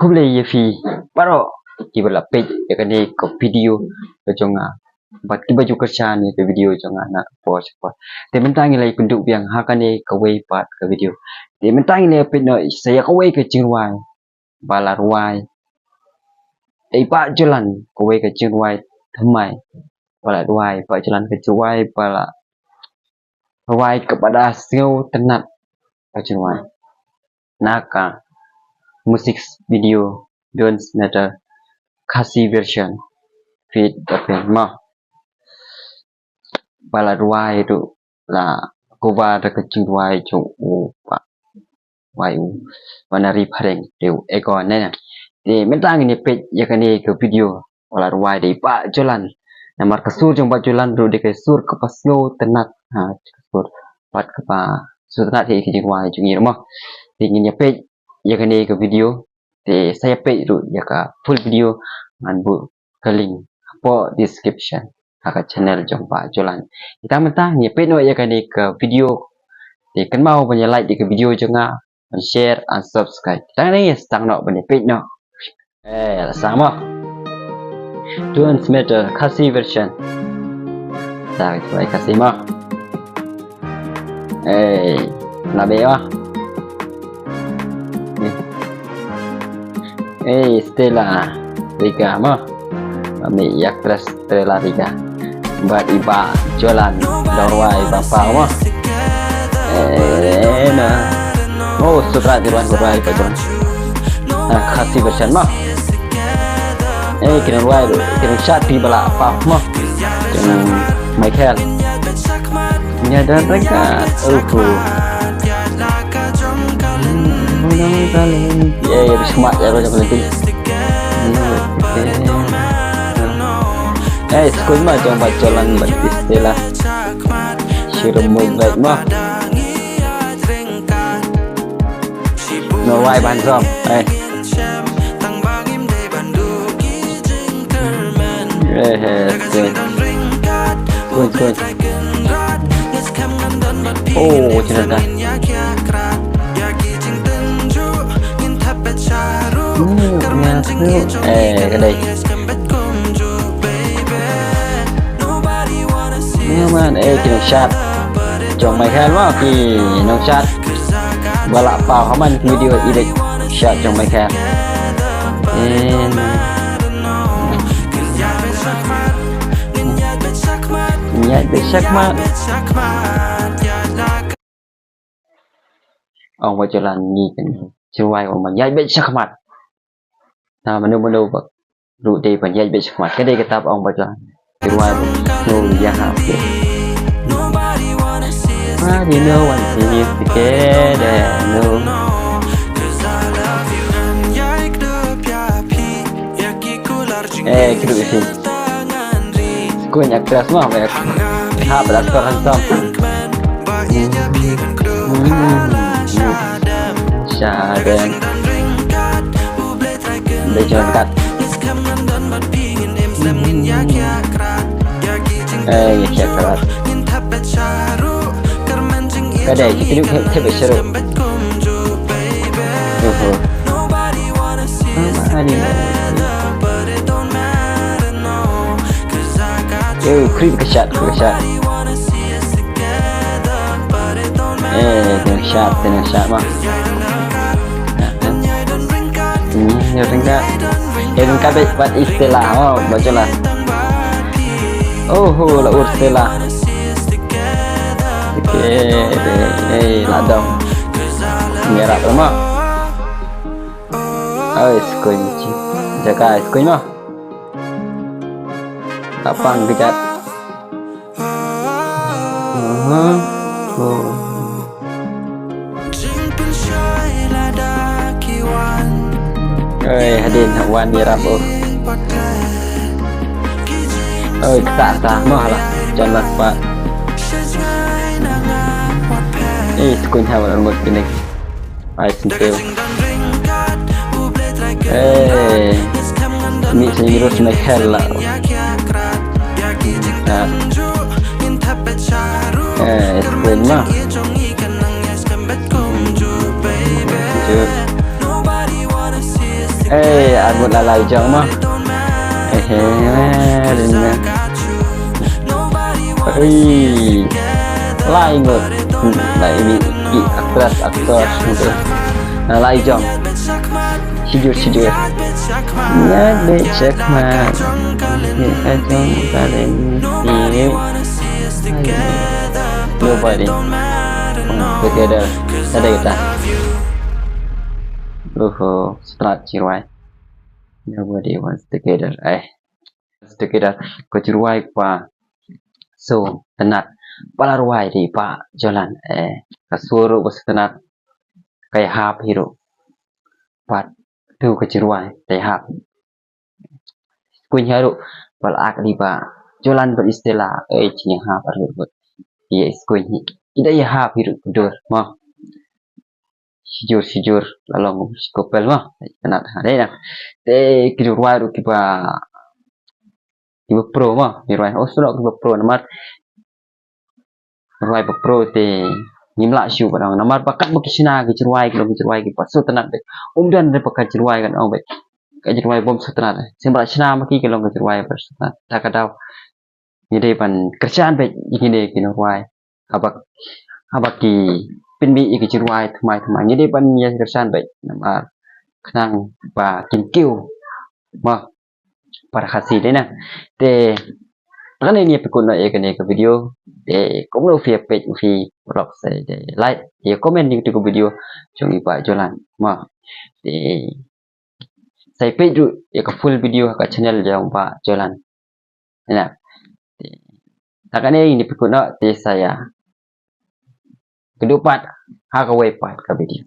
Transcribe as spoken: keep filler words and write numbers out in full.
Khublei ïa phi baroh kiba la peit ïa kane ka video ka jong nga bad kiba ju kyrshan ïa ka video jong nga na por sha por. Te mynta ngi la ïakynduh biang ha kane kawei pat ka video. Te mynta ngi la ïa peit noh sa ïa kawei ka jingrwai ba la rwai da i Bah Jolan, kawei ka jingrwai thymmai ba la rwai Bah Jolan, ka jingrwai ba la rwai kaba da sngewtynnat ka jingrwai na ka music video Don't Matter Khasi version feat Dapen mo. Ba la rwai ruh la cover da ka jingrwai jong u Bah, wai u Bah Nari Phareng te u Egon ne. Te mynta ngin ïa peit ïa kane ka video ba la rwai da i Bah Jolan. Namar ka sur jong Bah Jolan ruh dei ka sur kaba sngewtynnat. Ha, ka sur pat kaba sngewtynnat ïa ka jingrwai jong ngi ruh mo. Te ngin ïa peit ïa kane ka video. Te sa ïa peit ruh ïa ka full video ngan buh ka link hapoh description ha ka channel jong Bah Jolan. Te mynta ngin ïa peit noh ïa kane ka video. Te kynmaw ban ïa like ïa ka video jong nga, ban share and subscribe. Te ngin ïa sdang noh ban ïa peit noh. Eh, la sdang mo. Don't Matter Khasi version. Sa ka jingrwai Khasi mo. Eh, la beh mo. Eh. Eh, Stella Riga mo. Ba mih ïa actress Stella Riga bad i Bah Jolan, dang rwai ba paw mo. Eh, na. Oh, sutrat di rwai, rwai Bah Jolan. Ah, Khasi version mo. Eh, ki nang rwai ruh, ki nang shad phi ba la paw mo. Jong Michael. Ïa don ryngkat. Uhu. Ïa, ïa, bishmat ïa, bishmat ïa. Eh, skuin mo jong Bah Jolan bad i Stella. Shi rymmuid bad mo. Nang rwai ban jop. Eh. Eh, eh, okay. Good, good. Oh, jingkyrkhu. Hmm, ïa, eh, ka dei. Ïa man, eh, ki nongshad jong Michael mo, ki nongshad ba la paw ha man ki video edit shad jong Michael. Eh, ïaid beit shakhmat. Ong Bah Jolan ngi kan jingrwai ong ban ïaid beit shakhmat. Na mano mano ba ruh dei ban ïaid beit shakhmat. Ka dei kata ba ong Bah Jolan. Jingrwai ba sngewbha ïa ha. Nobody wants to live together, no. Eh, kiduk isi. Skuin actress mo, ba ïa hap da actor handsome. Hmm. Shadem. Dei jong kat. Eh, ïa kiak kat. Ka dei, ki kynduh thep, thep sharu. Oho. Ani. Eh, creep ka shot, creep ka shot. Eh, teng shot, teng shot mo. Hmm, ïa ryngkat. Ïa ryngkat bad i Stella. Oh, Bah Jolan. Oh, ho, la ur Stella. Okay, eh, la dong. Ngerap mo. Ai, skuin. Jaga ai, skuin mo. Tapang kejap. Aha. Oh. Oi, hadien ha wan ïarap oh. Oi, kata ta noh lah. Jan lah pat. Eh, skuin ha wan ngut kine. Ai, sentil. Eh, ni sini terus Michael lah. Eh, screen mah. Jep. Hey, armut la lai jong mo. Hey, hey, rin na. Hey, lai ngut. Hmm, lai ni, i aktris, aktor. Na lai jong. Sijur, sijur. Ngat be chak ma. Ni ka jong ka le ni. Nobody. Together. Ada kita. Uhu, strat ci rwai. Nobody wants together. Eh. Together. Ko ci rwai pa. So, tnat. Pala rwai di pa Jolan. Eh, ka sur ko tnat. Kai hap hiru. Pat tu ko ci rwai. Kai hap. Skuin haru. Pala ak di pa. Jolan pa Estela. Eh, ci hap hiru. Iya skuin hi. Ida iya hap hiru dur. Mo. Sijur, sijur, la long shi couple mo. Tnat ha dei na. Te ki rwai ruh kiba, kiba pro mo. Ki rwai, oh, shuh kiba pro namar. Rwai ba pro te ngim lah shuh ba dang. Namar ba kat ba ki shna ki rwai, ki long ki rwai kiba sngewtynnat beit. Um don de ba ka rwai kan ong beit. Ka rwai bym sngewtynnat. Sngewbha shna ma ki, ki long ki rwai ba sngewtynnat. Ta ka daw. Ngi dei ban kyrshan beit ïa kine ki nongrwai. Haba, haba ki pynmih ïa ki jingrwai thymmai thymmai, ngi dei ban ïa kyrshan beit namar khnang ba kin kiew ma para Khasi dei na. Te kane ngi pykut noh ïa kane ka video. Te kumno phi ïa peit, phi paralok sa dei like, ïa comment ïa katu ka video jong i Bah Jolan ma. Te sa ïa peit ruh ïa ka full video ha ka channel jong Bah Jolan. Ina. Te na kane ngi pykut noh, te sa ïa kynduh pat ha kawei pat ka video.